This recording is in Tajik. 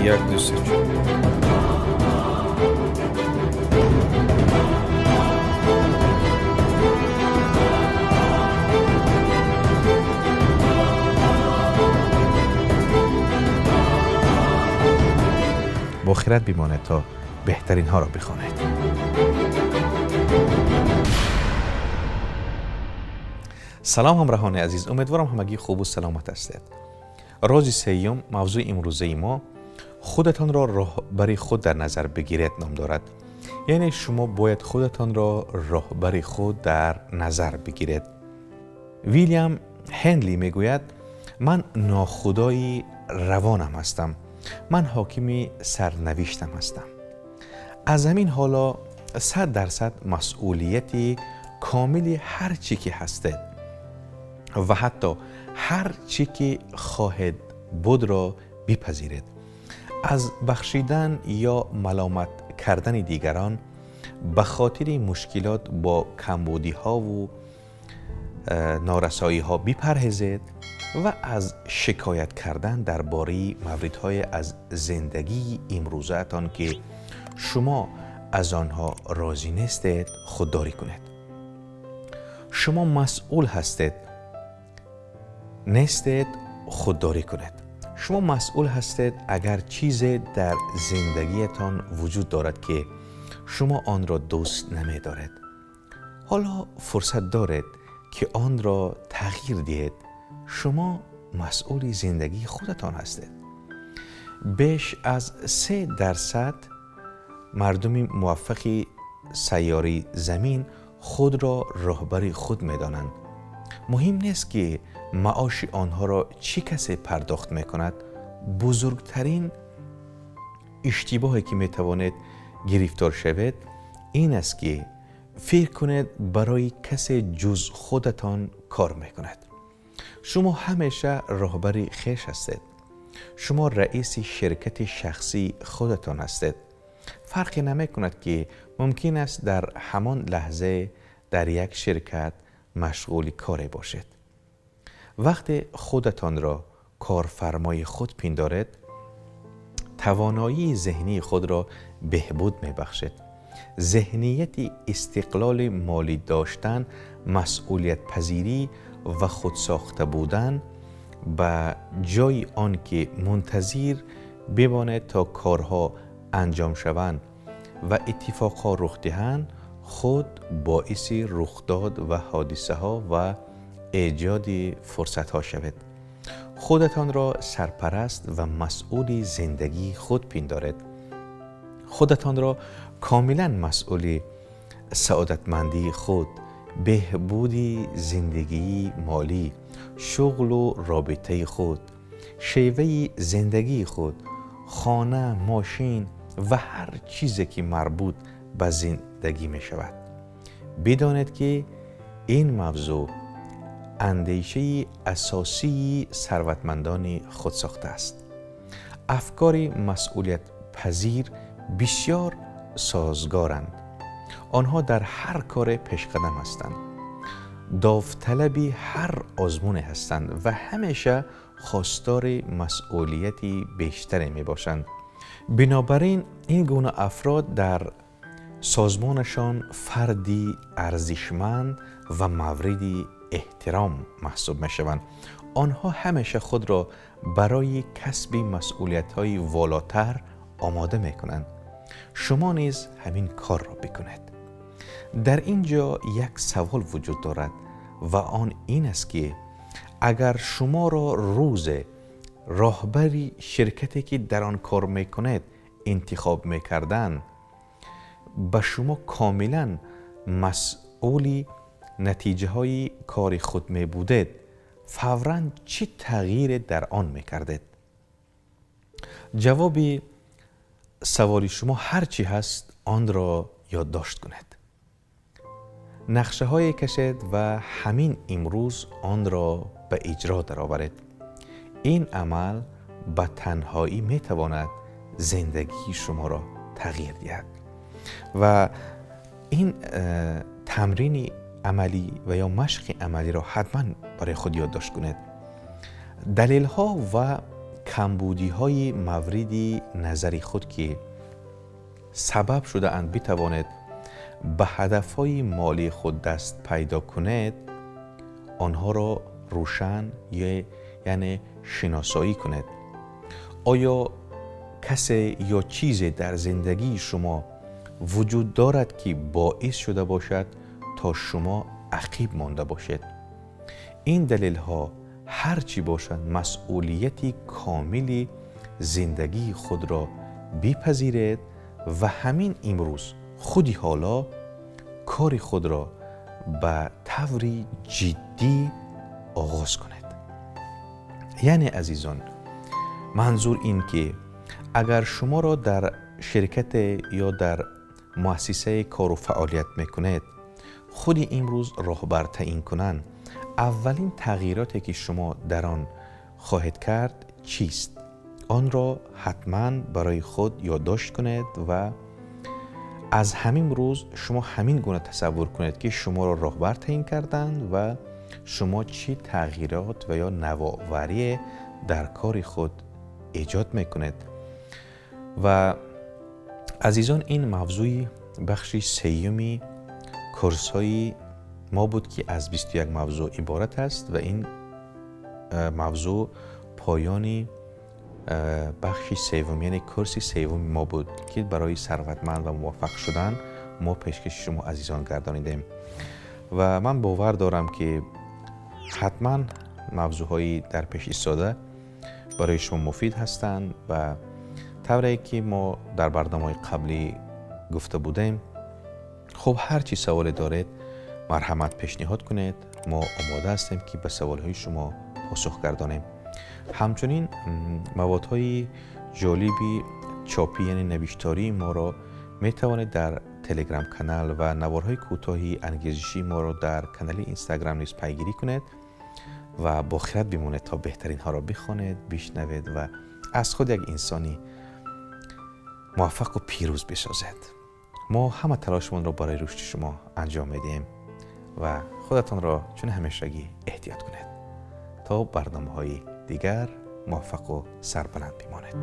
1 2 3 4. با خیرت بیماند تا بهترین ها را بخواند. سلام همراهان عزیز، امیدوارم همگی خوب و سلامت هستید. روز سیوم موضوع امروزه ما خودتان را راهبر خود در نظر بگیرید نام دارد. یعنی شما باید خودتان را راهبر خود در نظر بگیرید. ویلیام هندلی میگوید من ناخدای روانم هستم، من حاکم سرنوشتم هستم. از همین حالا 100% مسئولیت کامل هر چی که هستید و حتی هر چی که خواهید بود را بپذیرید. از بخشیدن یا ملامت کردن دیگران به خاطر مشکلات با کمبودی ها و نارسایی ها بپرهیزید و از شکایت کردن درباره موردهای از زندگی امروزتان که شما از آنها راضی نیستید خودداری کنید. شما مسئول هستید نیستید خودداری کنید. شما مسئول هستید اگر چیزی در زندگیتان وجود دارد که شما آن را دوست نمی‌دارید. حالا فرصت دارید که آن را تغییر دهید. شما مسئول زندگی خودتان هستید. بیش از 3% مردم موفق سیاره زمین خود را راهبر خود می‌دانند. مهم نیست که معاش آنها را چه کسی پرداخت می‌کند. بزرگترین اشتباهی که می‌توانید گرفتار شوید این است که فکر کنید برای کسی جز خودتان کار می‌کند. شما همیشه راهبر خویش هستید. شما رئیس شرکت شخصی خودتان هستید. فرقی نمی کند که ممکن است در همان لحظه در یک شرکت مشغول کار باشید. وقتی خودتان را کارفرمای خود پندارید، توانایی ذهنی خود را بهبود می بخشید. ذهنیت استقلال مالی داشتن، مسئولیت پذیری و خودساخته بودن به جای آن که منتظر بماند تا کارها انجام شوند و اتفاقها رخ دهند، خود باعث رخداد و حادثه ها و ایجاد فرصت ها شود. خودتان را سرپرست و مسئول زندگی خود پندارید. خودتان را کاملا مسئول سعادتمندی خود، بهبود زندگی مالی، شغل و رابطه خود، شیوه زندگی خود، خانه، ماشین و هر چیزی که مربوط به زندگی می شود. بدانید که این موضوع اندیشه اساسی ثروتمندان خود ساخته است. افکار مسئولیت پذیر بسیار سازگارند. آنها در هر کار پیشقدم هستند، داوطلب هر آزمون هستند و همیشه خواستار مسئولیت بیشتری می باشند. بنابراین این گونه افراد در سازمانشان فردی ارزشمند و مورد احترام محسوب می شوند. آنها همیشه خود را برای کسب مسئولیت های والاتر آماده می کنند. شما نیز همین کار را بکنید. در اینجا یک سوال وجود دارد و آن این است که اگر شما را روز راهبری شرکتی که در آن کار میکنید انتخاب میکردن، به شما کاملا مسئول نتیجه های کار خود می بودید، فوراً چه تغییر در آن میکردید؟ جواب سوال شما هرچی هست آن را یادداشت کنید. نقشه های کشید و همین امروز آن را به اجرا درآورید. این عمل به تنهایی می تواند زندگی شما را تغییر دهد. و این تمرین عملی و یا مشق عملی را حتما برای خود یادداشت کنید. دلیل ها و камбудиҳои мавриди назари худ ки сабаб шудаанд битавонед ба ҳадафҳои молии худ даст пайдо кунед, онҳоро рӯшан яъне шиносоӣ кунед. Оё касе ё чизе дар зиндагии шумо вуҷуд дорад ки боис шуда бошад то шумо ақиб монда бошед? Ин далелҳо ҳар чӣ бошанд, масъулияти комили зиндагии худро бипазиред ва ҳамин имрӯз худи ҳоло кори худро ба таври ҷиддӣ оғоз кунед. Яъне азизон, манзур ин ки агар шуморо дар ширкате ё дар муассисаи кору фаъолият мекунед, худи имрӯз роҳбар таъин кунанд, аввалин тағйироте ки шумо дар он хоҳед кард чист? Онро ҳатман барои худ ёддошт кунед ва аз ҳамин рӯз шумо ҳамин гуна тасаввур кунед ки шуморо роҳбар таъин карданд ва шумо чӣ тағйирот ва ё навоварие дар кори худ эҷод мекунед. Ва азизон, ин мавзӯи бахши сеюми курсҳои мо буд ки аз 21 мавзӯъ иборат аст ва ин мавзӯъ поёни бахши севум, яъне курси севуми мо буд ки барои сарватманд ва муваффақ шудан мо пешкаши шумо азизон гардонидем. Ва ман бовар дорам ки ҳатман мавзӯъҳои дар пеш истода барои шумо муфид ҳастанд ва тавре ки мо дар барномаҳои қаблӣ гуфта будем, хуб, ҳар чӣ саволе доред, марҳамат пешниҳод кунед, мо омода ҳастем ки ба саволҳои шумо посух гардонем. Ҳамчунин маводҳои ҷолиби чопӣ, яъне навиштории моро метавонед дар телеграм канал ва наворҳои кӯтоҳи ангезишии моро дар канали инстаграм низ пайгирӣ кунед ва бо хирад бимонед то беҳтаринҳоро бихонед, бишнавед ва аз худ як инсони муваффақу пирӯз бисозед. Мо ҳама талошамонро барои рушди шумо анҷом медиҳем ва худатонро чун ҳамешагӣ эҳтиёт кунед. То барномаҳои дигар муваффақу сарбаланд бимонед.